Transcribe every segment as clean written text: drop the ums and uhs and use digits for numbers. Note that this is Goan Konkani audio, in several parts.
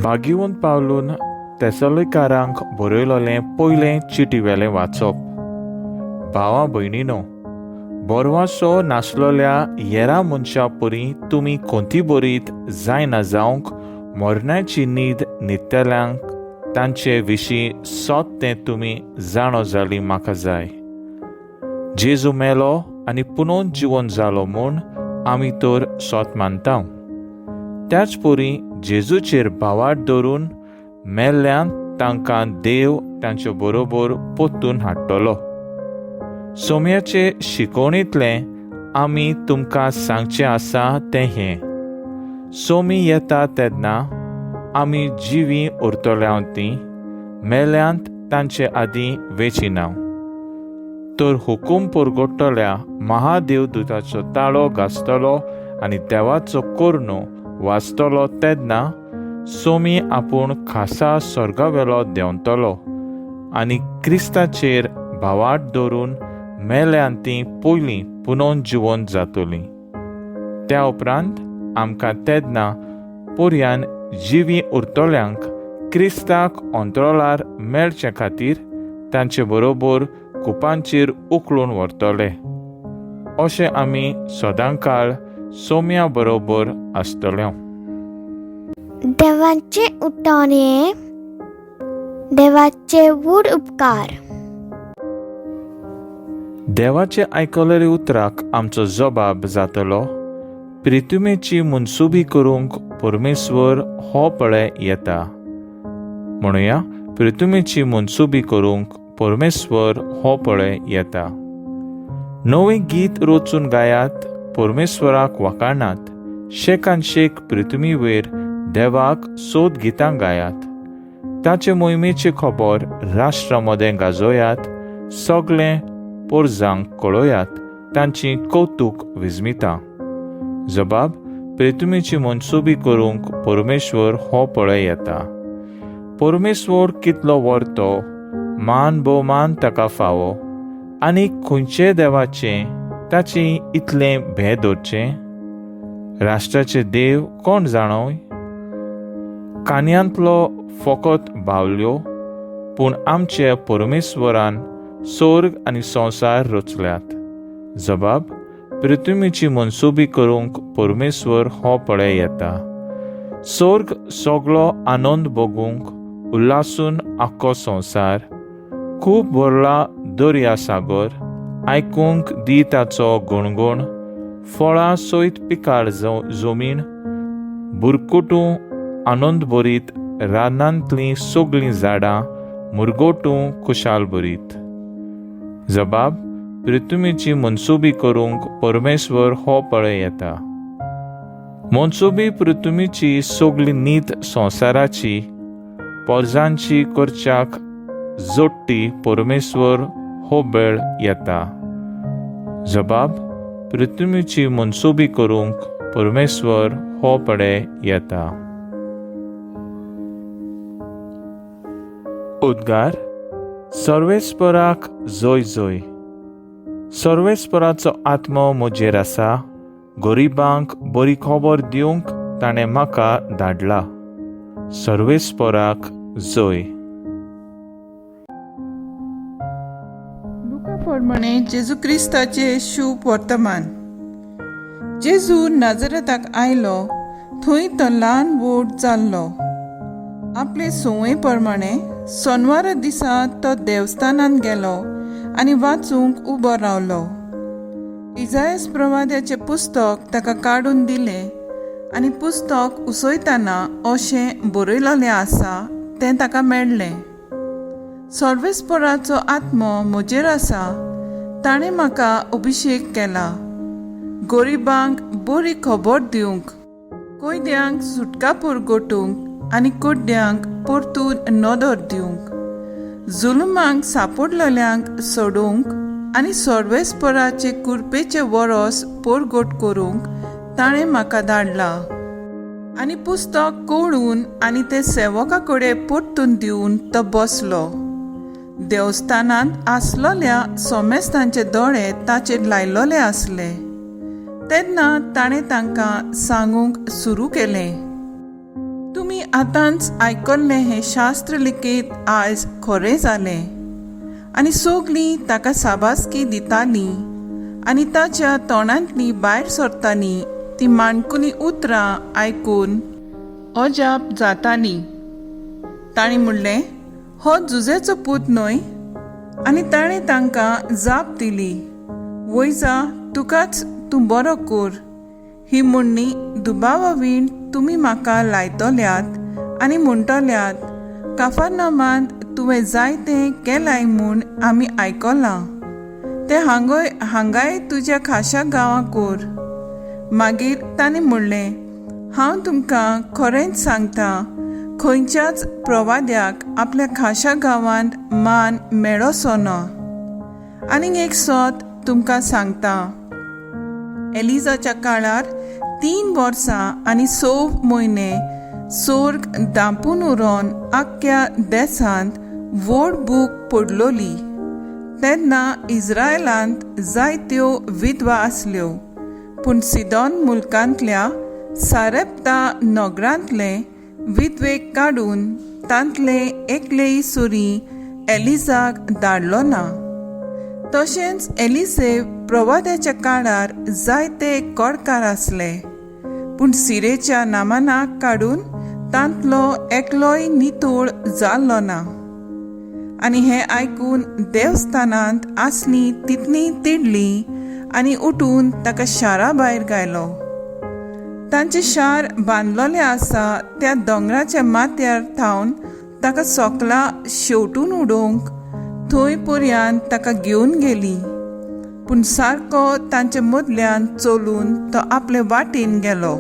भाग्यवंत पावलून तेसलकारांक बरयलोलें पयलें चिटीवेलें वाचप. भावा भयणीनो, बोरवासो नासलोल्या येरा मनशा परी तुमी कोंती बरीत जायना जावंक मरणाची न्हीद न्हिदतल्यांक तांचे विशीं सोत तें तुमी जाणो जाली म्हाका जाय. जेजू मेलो आनी पुनोन जिवन जालो म्हूण आमी तर सोत मानता, त्याच परी जेजूचेर भावार्थ धरून मेल्ल्यान तांकां देव तांचे बरोबर पोत्तून हाडटलो. सोम्याचे शिकवणींतलें आमी तुमकां सांगचें आसा तें हें, सोमी येता तेन्ना आमी जिवीं उरतल्या तीं मेल्यांत तांचे आदीं वेचिना. तर हुकूम परगट्टल्या महादेवदूताचो ताळो गाजतलो आनी देवाचो कोर्णो वाजतलो तेन्ना सोमी आपूण खासा स्वर्गावेलो देंवतलो आनी क्रिस्ताचेर भावार्थ दवरून मेल्यान तीं पयलीं पुनोन जिवन जातलीं. त्या उपरांत आमकां तेन्ना पर्यान जिवीं उरतल्यांक क्रिस्ताक अंतरोलार मेळचे खातीर तांचे बरोबर कुपांचेर उखलून व्हरतले. अशें आमी सदांकाळ सोम्या बरोबर आसतले. देवाचे उठाणे, देवाचे व्हड उपकार. देवाचे आयकलेले उतराक आमचो जबाब जातलो, प्रितुमेची मनसुबी करूंक परमेश्वर हो पळय येता. म्हणुया, प्रितुमेची मनसुबी करूंक परमेश्वर हो पळय येता. नवें गीत रचून गायात, परमेश्वराक वाखाणात, शेकान शेक पृथ्वी वयर देवाक सोद गितां गायात. ताचे मोहिमेची खबर राष्ट्रा मदें गाजोयात, सगळें पोरजांक कळोयात तांची कौतूक विस्मिता. जबाब, पृथ्वीची मनसुबी करूंक परमेश्वर हो पळय येता. परमेश्वर कितलो वर्तो, मान भोवमान ताका फावो, आनी खंयचे देवाचें ताचें इतलें भें दवरचें? राष्ट्राचे देव कोण जाणोय? कानयांतलो फकत बावल्यो, पूण आमचे परमेश्वरान स्वर्ग आनी संवसार रचल्यात. जबाब, पृथ्वीची मनसुबी करूंक परमेश्वर हो पळय येता. स्वर्ग सगळो आनंद भोगूंक उल्हासून आख्खो संवसार, खूब भरला दर्या सागर, आयकूंक दी ताचो गुणगुण. फळां सयत पिकाळ जमीन, बुरकुटूं आनंद भरीत रानांतलीं सगळीं झाडां, मुरगोटूं खुशाल भरीत. जबाब, पृथ्वीची मनसुबी करूंक परमेश्वर हो पळय येता. मनसुबी पृथ्वीची सगळी नीत संवसाराची पोरजांची करच्याक जोडटी परमेश्वर हो बेळ येता. जबाब, पृथ्वीची मनसुबी करूंक परमेश्वर हो पळय येता. उद्गार, सर्वेस्पराक जय जय. सर्वेस्पराचो आत्मो म्हजेर आसा, गरिबांक बरी खबर दिवंक ताणें म्हाका धाडला. सर्वेस्पराक जय. लुका प्रमाणे जेजू क्रिस्ताचे शुभ वर्तमान. जेजू नाजरेताक आयलो, थंय तो ल्हान व्हड जाल्लो. आपले संवय प्रमाणे सोनवारा दिसा तो देवस्थानांत गेलो आनी वाचूंक उबो रावलो. इजायस प्रवाद्याचें पुस्तक ताका काडून दिलें आनी पुस्तक उसयतना अशें बरयलेलें आसा तें ताका मेळ्ळें. सर्वेस्पराचो आत्मो म्हजेर आसा, ताणें म्हाका अभिशेक केला गरिबांक बरी खबर दिवंक, कैद्यांक सुटका पुरगोटूंक आनी कुड्ड्यांक परतून नदर दिवंक, जुलुमांक सापडलेल्यांक सोडूंक आनी सर्वेस्पराचे कुरपेचे वरोस पोरगोट करूंक ताणें म्हाका धाडला. आनी पुस्तक कवळून आनी तें सेवका कडेन परतून दिवन तो बसलो. देवस्थानांत आसलोल्या सोमेस्तांचे दोळे ताचेर लायलोले आसले. तेन्ना ताणें तांकां सांगूंक सुरू केलें, तुमकां आतांच आयकल्लें हें शास्त्र लिखीत आयज खरें जालें. आनी सगलीं ताका साबासकी दितालीं आनी ताच्या तोंडांतलीं भायर सरतालीं तीं माणकुलीं उतरां आयकून अजाप जातालीं. तांणी म्हणलें, हो जुजेचो पूत न्हय? आनी ताणें तांकां जाप दिली, वयजा तुकाच तूं बरो कर. ही म्हणणी दुबावावीण तुमी म्हाका लायतल्यात आनी म्हणटल्यात, काफरनामांत तुवें जायतें केलाय म्हूण आमी आयकलां, तें हांगय हांगाय तुज्या खाशा गांवां कर. मागीर ताणें म्हणलें, हांव तुमकां खरेंच सांगता, खंयच्याच प्रवाद्याक आपल्या खाशा गांवांत मान मेळोसो ना. आनीक एक सत तुमकां सांगता, एलिजाच्या काळार 3 वर्सां आनी 6 म्हयने सोर्ग दांपून उरोन आख्ख्या देसांत व्हड भूक पडलोली. तेन्ना इज्रायलांत जायत्यो विधवा आसल्यो, पूण सिदोन मुलकांतल्या सारेप्ता नगरांतले विधवेक काडून तांतले एकलेय सुरी एलिजाक धाडलो ना. तशेंच एलिसेव प्रवाद्याच्या काळार जायते कोडकार आसले, पूण सिरेच्या नामानाक काडून तांतलो एकलोय नितोळ जाल्लो ना. आनी हें आयकून देवस्थानांत आसली तितली तिडली आनी उठून ताका शारा भायर गायलो. तांचें शार बांदलोलें आसा त्या दोंगराच्या माथ्यार थावन ताका सोकला शेवटून उडोवंक थंय पर्यंत ताका घेवन गेली, पूण सारको तांचे मदल्यान चलून तो आपले वाटेन गेलो.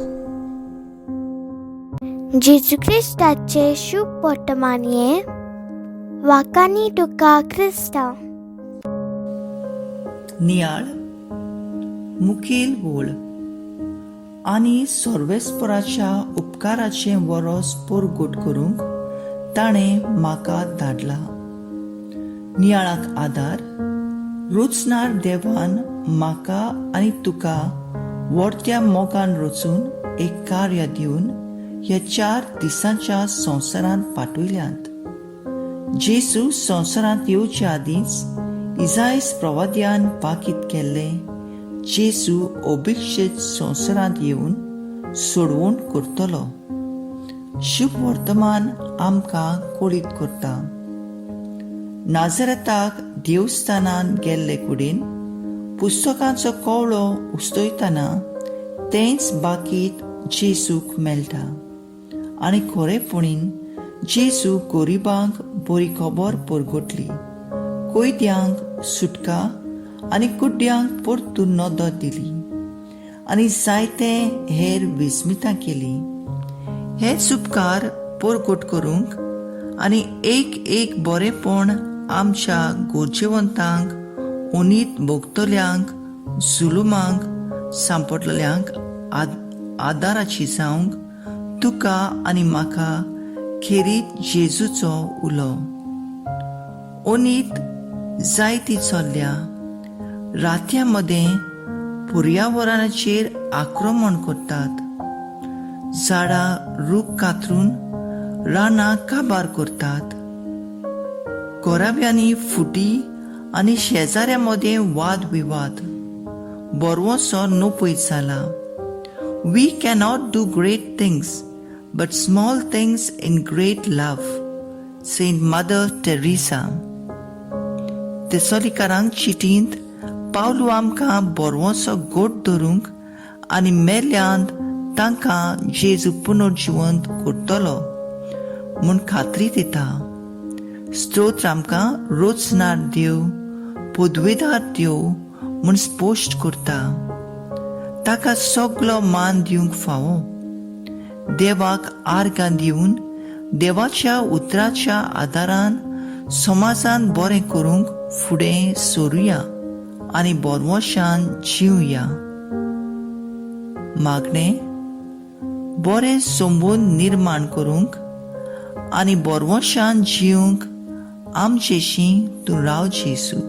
जेजू क्रिस्ताचे शुभ वर्तमान हें वाकानी तुका क्रिस्तांव. नियाळ मुखेल वोळ आनी सर्वेस्पराच्या उपकाराचें वरोस परगट करूंक ताणें म्हाका धाडला. नियाळाक आदार रचणार देवान म्हाका आनी तुका व्हडत्या मोगान रचून एक कार्य दिवन ह्या 4 दिसांच्या संवसारांत पाठयल्यांत. जेजू संवसारांत येवच्या आदींच इजायस प्रवाद्यान पाकीत केल्लें जेजू अभिक्षेत संवसारांत येवन सोडवण करतलो. शुभ वर्तमान आमकां कळीत करता. नाजरेताक देवस्थानांत गेल्ले कुडीन पुस्तकांचो कवळो उस्तयतना तेंच बाकीत जेजूक मेळटा आनी खरेपणीन जेजू गरिबांक बरी खबर परगटली, कैद्यांक सुटका आनी कुड्ड्यांक परतून नदर दिली आनी जायते हेर विस्मितां केली. हेच उपकार परगट करूंक आनी एक एक बरेपण आमच्या गरजेवंतांक, उनीत भोगतल्यांक, जुलुमांक सांपडलेल्यांक आदाराची जावंक तुका आनी म्हाका खेरीत जेजूचो उलो. ओनीत जायती चल्ल्या, रातया मदें पर्यावरणाचेर आक्रमण करतात, झाडां रूख कातरून रानां काबार करतात, घराब्यांनी फुटी आनी शेजाऱ्या मदें वाद विवाद, बरवसो नपयत जाला. We cannot do great things, but small things in great love. Saint Mother Teresa. तेसोलिकारांक चिटींत Pavlu आमकां बरवसो गोट धरूंक आनी मेल्यांत तांकां जेजू पुनर्जिवंत करतलो म्हूण खात्री दिता. स्तोत्र आमकां रोचणार देव, पदवेदार देव म्हूण स्पश्ट करता. ताका सगलो मान दिवंक फावो. देवाक आर्गां दिवन देवाच्या उतराच्या आदारान समाजान बरें करूंक फुडें सरुया आनी बरवशान जिवया. मागणें बरें संबंद निर्माण करूंक आनी बरवशान जिवंक आमचेशी तूं राव जेजू.